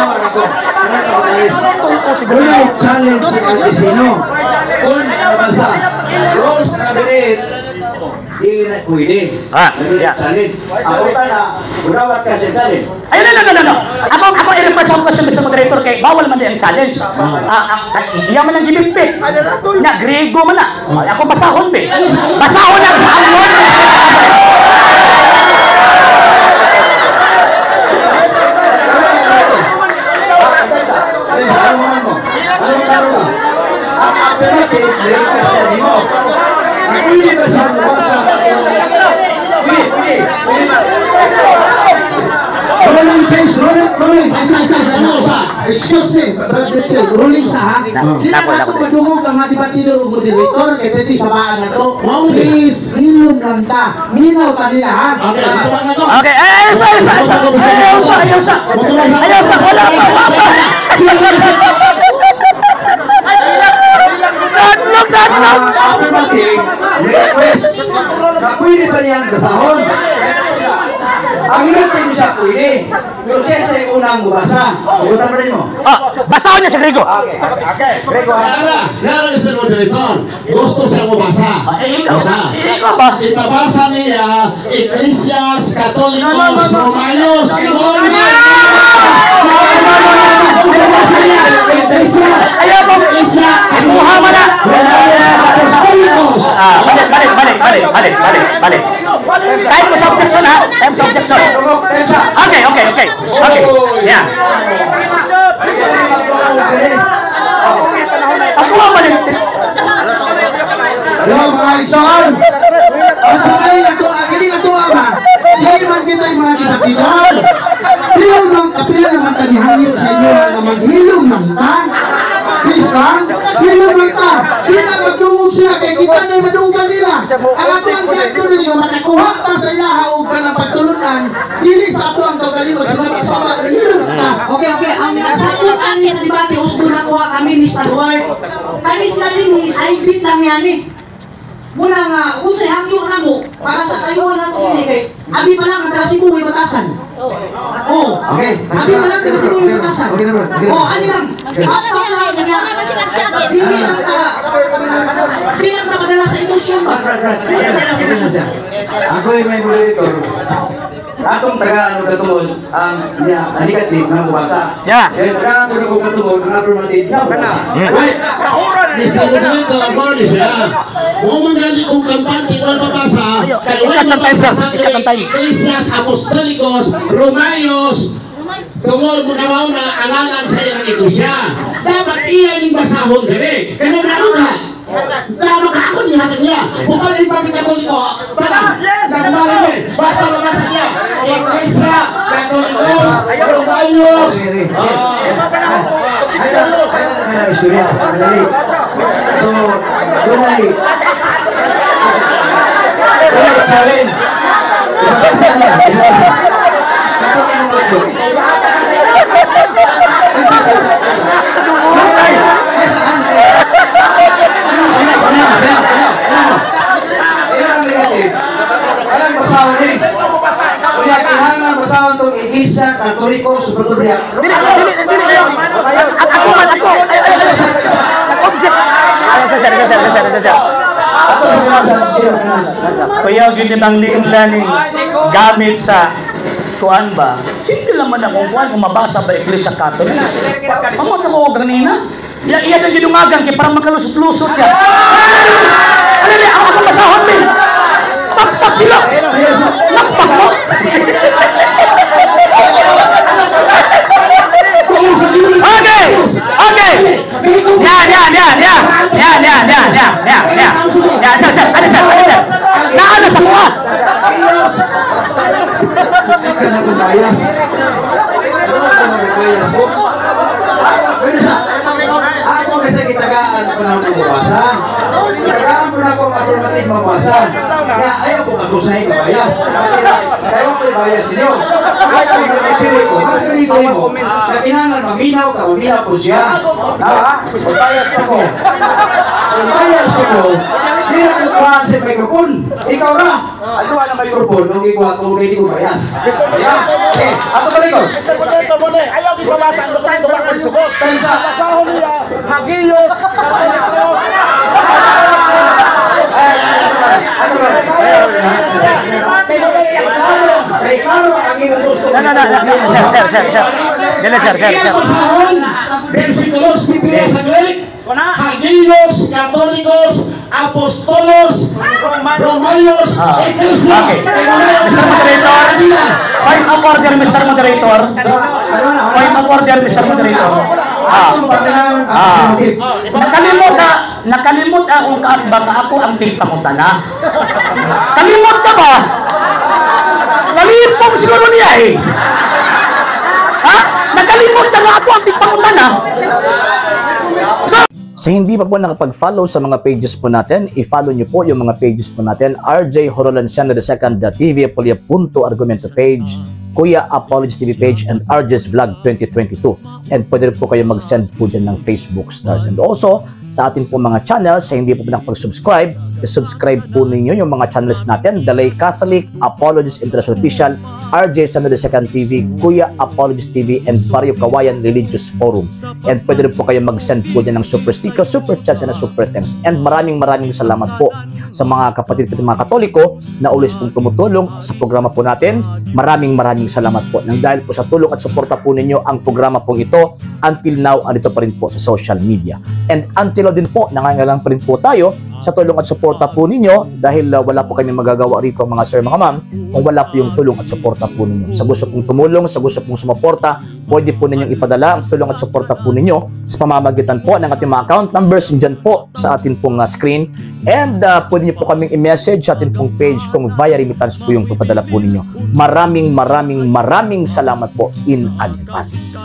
Tanawa ako. Tanawa ako. Tuko siguro. Dunay challenge si Antesino. Kung nabasa, rules number 8, dili na pwede. Ah, Dunay yeah. challenge. Ako ta na, murawat ka sa challenge. Ay, no, no, no, no, no. Ako i-request ako question, Mr. Moderator, kay bawal man di ang challenge. Ah, iya man ang gibitbit. Na, Grego man na. Ay, ako basahon, be. Basahon ang word. Ay, ano man mo? Ano klaro ka? Ang affirmative, request na nimo. Ang pwede ba siya mabasa? Pwede, pwede, pwede. Rolling page, rolling, rolling. Ay, sa, isa, isa, Ano sa. Excuse me, Brother Mitchell, rolling sa ha. Di na Dako, nato dako. madungog ang mga debatidor ug moderator kay pwede samaan na to. Mao ni. Please, hilom lang ta. Minaw ta nila ha. Okay, ito lang na to. Okay, ay, ay, sa, sa, sa. Ayaw sa, ayaw sa. Ayaw sa, wala pa, wala pa. Dadlok, dadlok. Ang affirmative, request. Na pwede ba niyang basahon? Ang negative siya pwede. Pero siya sa unang mabasa. Butan pa rin mo. Ah, basahon niya sa Grego. Okay. Okay. Grego ha. Nara, nara Mr. Moderator, gusto siya mabasa. Eh, ikaw, Basa. ikaw ba? Ipabasa niya Ecclesias Catholicos No, no, no, no. Romanos. No, no, no, Ipabasa niya Ecclesia Ayaw mo. Ecclesia Imuha mo na. Romanos Apostolicos. Ah, balik, balik, balik, balik, balik, balik, balik. Time ko sa objection ha. Time sa objection. Okay. Yeah. Ako nga balik. Yo, mga igsoon. Ang sa kani ato, kini ato ba? Dili man kita yung mga debatidor. Pila man kapila naman ta nihangyo sa inyo nga maghilom lang ta. Please lang, hilom lang ta. Di na magdungog sila kay kita na madunggan nila. Ang ato ang giadto diri nga makakuha ta sa ilaha og kanang pagtulunan, dili sa ato ang kaugalingon sila sa hilom ta. Okay. Ang nagsabot ani sa debate, usbo na kuha kami ni Stalwart. Kani sila din is ay bit lang yan eh. Muna nga, kung sa hangyo na mo, para sa kayuhan na ito kay abi pa lang ang taga Cebu way batasan. Oh. Okay. Abi pa lang taga Cebu way batasan. Okay na, bro. Okay na. Oh, ani lang. Pakpak lang niya. Dili lang ta padala sa emosyon ba? Brad, Brad, Dili lang padala sa emosyon. Ako yung may moderator. Atong tagaan og katungod ang niya ang negative na mabasa. Yeah. Kaya tagaan ko og katungod ang affirmative na mabasa. Wait, Mr. Moderator, mao siya. Mo man gani kung kampante wala mabasa, kay wala Ikat ang time, sir. mabasa sa Ikat ang time. Ecclesias Apostolicos Romanos tungod mo na mao na ang ngalan sa ilang iglesia. Dapat iya ning basahon dire. Kay mo na ka. Tama ka ako niya niya. Kung ano yung pamilya Katoliko, tara, nagmahal eh. Basta mabasa niya. Iglesia Katolikos Romanos. Ah. Ay, ay, ay, istorya. Dali. So, dunay dunay challenge. Ibabasa niya, ibabasa. Katong imong notebook. Ay, ay, ay, ang negative. Walang basahon eh. Kunya, kinahanglan basahon tong Iglesia Katoliko Supertubria. Dili, dili, dili. Ako man, ako. Ay, ay, ay. Object. Ay, sir, sir, sir, sir, sir, sir. Ako sa binasa. Kuya, gini bang learning gamit sa kuan ba? Simple lang man akong kuan kung mabasa ba Iglesia Catholic. Amo na ko ganina. Iya iya na gidungagan kay para makalusot-lusot siya. Ano ni ako akong basahon ni. Pakpak sila. Pakpak mo. Okay. Okay. Yan, yan, yan, yan. Yan, yan, yan, yan, yan, yan. Yan, sir, sir. Ano, sir? Ano, sir? Naano sa kuha? Ka na kung bias. Ano ka na bias mo? Pwede sa. Ako kasi gitagaan ko na akong mabasa. Gitagaan ko na akong affirmative mabasa. Kaya ayaw ko ka. Ako sa nga bias. Kaya ko bias ninyo. Kaya ko nagpili ko, magpili ko nimo. Na kinahanglan maminaw ka, maminaw po siya. Ha? Kung bias ko. Kung bias ko, di na ko kuhaan sa microphone. Ikaw ra. Ang duha na microphone, nung ikuha ko, hindi ko bias. Yeah. Eh, ato ba ko? Mr. Potato mo na, ayaw ipabasa ang dokumento ba kung sugot. Tensa. Basahon niya, Hagiyos, Katolikos. Ay, ano ba? Kay klaro ang imong gusto. No, no, no, no, sir, sir, sir, sir. Dili, sir, sir, sir. Iyang basahon, versikulos Biblia sa Greek, Hagiyos, Katolikos, Apostolos, Romaios, Iglesia. Okay. Mr. Moderator, point of order, Mr. Moderator. Point of order, Mr. Moderator. Ah. Nakalimot na, nakalimot akong kaatbang nga ako ang tigpangutana. Kalimot ka ba? Nalipong siguro niya eh. Ha? Nakalimot ka nga ako ang tigpangutana. So, Sa hindi pa po nakapag-follow sa mga pages po natin, i-follow nyo po yung mga pages po natin. RJ Horolanciano II, TV Apolia Punto Argumento page, Kuya Apologies TV page, and RJ's Vlog 2022. And pwede rin po kayo mag-send po dyan ng Facebook stars. And also, sa atin po mga channels, sa hindi po nakapag-subscribe, i-subscribe po ninyo yung mga channels natin. Dalay Catholic, Apologies International Official, RJ Samuel II TV, Kuya Apologies TV, and Barrio Kawayan Religious Forum. And pwede rin po kayo mag-send po dyan ng super sticker, super chats, and super thanks. And maraming maraming salamat po sa mga kapatid ko mga Katoliko na always pong tumutulong sa programa po natin. Maraming maraming salamat po. Nang dahil po sa tulong at suporta po ninyo ang programa pong ito, until now, andito pa rin po sa social media. And until now din po, nangangailangan pa rin po tayo sa tulong at suporta po ninyo dahil wala po kami magagawa rito, mga sir, mga ma'am, kung wala po yung tulong at suporta po ninyo. Sa gusto pong tumulong, sa gusto pong sumuporta, pwede po ninyong ipadala ang tulong at suporta po ninyo sa pamamagitan po ng ating mga account numbers dyan po sa atin pong screen. And pwede niyo po kaming i-message sa atin pong page kung via remittance po yung papadala po ninyo. Maraming maraming maraming salamat po in advance.